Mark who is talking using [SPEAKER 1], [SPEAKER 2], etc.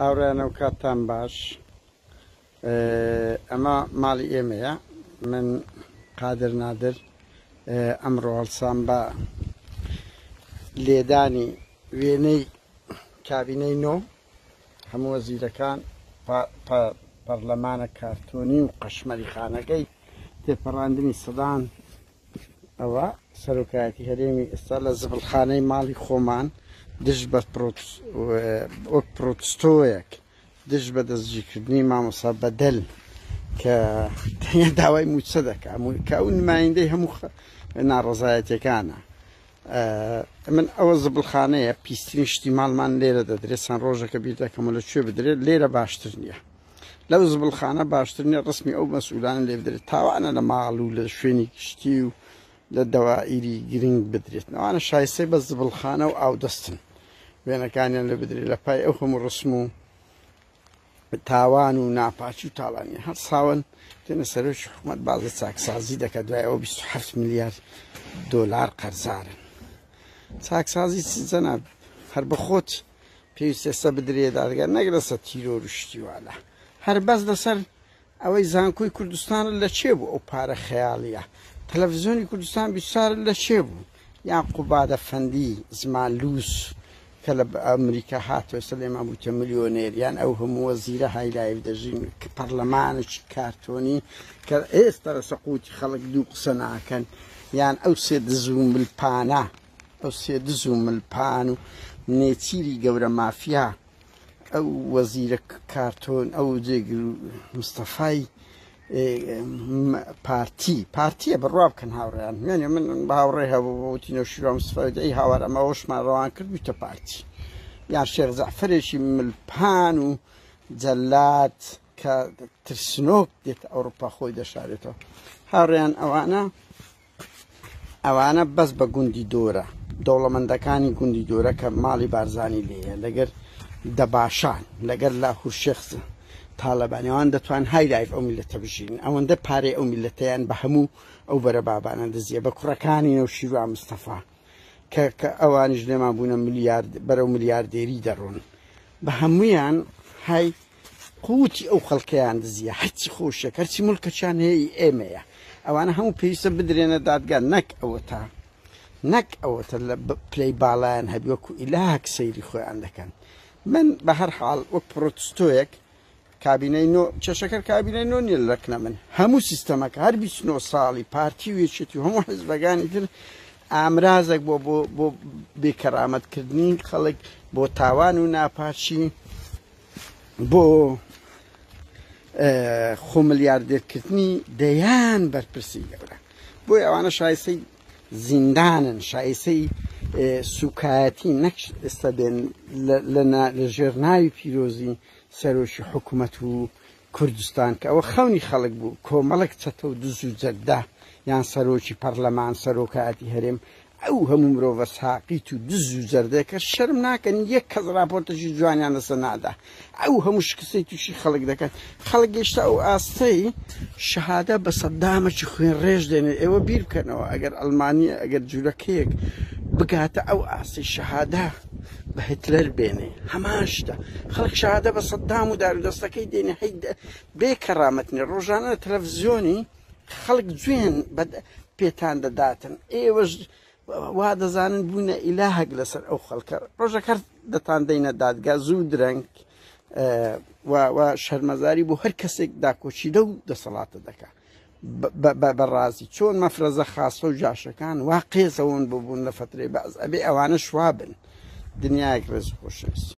[SPEAKER 1] هاوڕێیانم کاتتان باش ئەمە ماڵی ئێمەیە من قادر نادر ئەمڕۆ هەڵسام بە لێدانی وێنەی کابینەی نۆ هەموو وەزیرەکان پەرلەمانە کارتۆنی و قەشمەری خانەکەی تێپەڕاندنی سەدان ئەوە سەرۆکایەتی هەرێمی ئێستا لە زبڵخانەی ماڵی خۆمان دژ بە وەک پرۆتستۆیەک دژ بە دەستگیرکردنی مامۆسا بەدەل کە تەنیا داوای موچە دەکا کە ئەو نمایندەی هەموو ناڕەزایەتیەکانە من ئەوە زبڵخانەیە پیسترین شتی ماڵمان لێرە دەدرێت چەند ڕۆژەکە بیر دەکەمەوە لە کوێ بدرێت لێرە باشتر نییە لەو زبڵخانە باشتر نیە ڕسمی ئەو مەسئولانە لێ بدرێت تاوانە لە ماڵ و لە شوێنی گشتی و لە دەوائیری گرنگ بدرێت ئەوانە شایستەی بە زبڵخانە و ئاودەستن وێنەکانیان لە بدرێت لە پای ئەو هەموو ڕسم و تاوان و ناپاکی و تاڵانی هەڵساون تێنە سەرۆکی حکومەت بازە چاکسازی دەکات دوای ئەوە 27 ملیار دۆلار قەرزارن چاکسازی چ جەناب هەر بەخۆت پێویستە ئێستا بدرێ دادگا نەک لەسەر تیرۆر و شتی والە هەر بەس لەسەر ئەوەی زانکۆی کوردستان لە چێ بوو ئەو پارە خەیاڵیە تەلەڤزیۆنی کوردستان بیسار لە چێ بوو یان قوبادە فەندی زمان لوس کە لە ئەمریکا هاتووە ئێستا لێمان بووتە ملیۆنێر یان ئەو هەموو وەزیرە هایلایف دەژین کە پەرلەمانێکی کارتۆنی کە ئێستا لەسەر قوتی خەڵک دوو قسە ناکەن یان ئەو سێ دز و ملپانە ئەو سێ دز و ملپان و نێچیری گەورە مافیا ئەو وەزیرە کارتۆن ئەو جێگر مستەفای پارتی پارتیە بڕوا بکەن هاوڕێیان یعنی من هاوڕێ هەبوو وتی نەوشیروان مستەفا ئەی هاوار ئەمە ئەوشمان ڕەوان کرد بوویتە پارتی یان شێخ جەعفەرێکی ملپان و جەلات کە ترسنۆک دێت ئەوروپا خۆی دەشارێتەوە هاوڕێیان ئەوانە ئەوانە بەس بە گوندی دۆرە دەوڵەمەندەکانی گوندی دۆرە کە ماڵی بارزانی لێیە لەگەر دەباشان لەگەر لاهور شێخ تاالبانی ئەوان دەتوان های لایف ئەو میلەتە بژین ئەوەندە پارەی ئەو میلەتەیان بە هەموو ئەو بەرە بابانە دزیە بە کوڕەکانی نەوشیروان مستەفا کە کە ئەوانیش لێمان بوونە ملیارد بەرەو ملیاردێری دەڕۆن بە هەمویان های قوتی ئەو خەڵکەیان دزیە هەرچی خۆشیەک هەرچی مڵکەچیان هەیە ئی ئێمەیە ئەوانە هەموو پێویستە بدرێنە دادگا نەک ئەوەتا نەک ئەوەتە لە پلەی باڵایان هەبی وەکو ئیلاهک سەیری خۆیان دەکەن من بە هەر حاڵ وەک پرۆتستۆیەک کابینەی نۆ کێشەکەر کابینەی نۆ نیە لەکنە من هەموو سیستەمەکە هەر 29 ساڵی پارتی و یەکێتی و هەموو حزبەکانی تر ئامرازێک بۆ بۆ بۆ بێکەرامەتکردنی خەڵک بۆ تاوان و ناپاچی بۆ خۆ ملیاردێرکردنی دەیان بەرپرسی گەورە بۆی ئەوانە شایستەی زیندانن شایستەی سوکایەتی نەک ئێستا بێن لە ژێر ناوی پیرۆزی سەرۆکی حکوومەت و کوردستان کە ئەوە خەونی خەڵک بوو کۆمەڵک چەتە و دز و جەردە یان سەرۆکی پەرلەمان سەرۆکایەتی هەرێم ئەو هەموو مرۆڤە ساقیت و دز و جەردەیە کە شەرم ناکەن یەک کەس راپۆرتێکی جوانیان لەسەر نادا ئەو هەموو شکستەی تووشی خەڵک دەکەن خەڵک گەیشتە ئەو ئاستەی شەهادە بە سەدامێکی خوێن ڕێژ دێنێت ئێوە بیر بکەنەوە ئەگەر ئەڵمانی ئەگەر جوولەکەیەک بگاتە ئەو ئاستەی شەهادە بە هتلەر بێنێ هەمان شتە خەڵک شەهادە بە سەدام و دار و دەستەکەی دێنێ هەی بێ کەرامەت نیە ڕۆژانە لە تەلەڤزیۆنی خەڵک جوێن پێتان دەداتن ئێوەش وا دەزانن بوونە ئیلاهەک لەسەر ئەو خەڵکە ڕۆژەک هەر دەتان دەینە دادگا زوو درەنگ و شەرمەزاری بۆ هەر کەسێک داکۆچی لەو دەسەڵاتە دەکا بەڕازی چۆن مەفرەزە خاصە و جاشەکان وا قێزەون ببوون لە فترەی باز ئەبێ ئەوانە شوابن دنیایەک ڕێز خۆشەویست.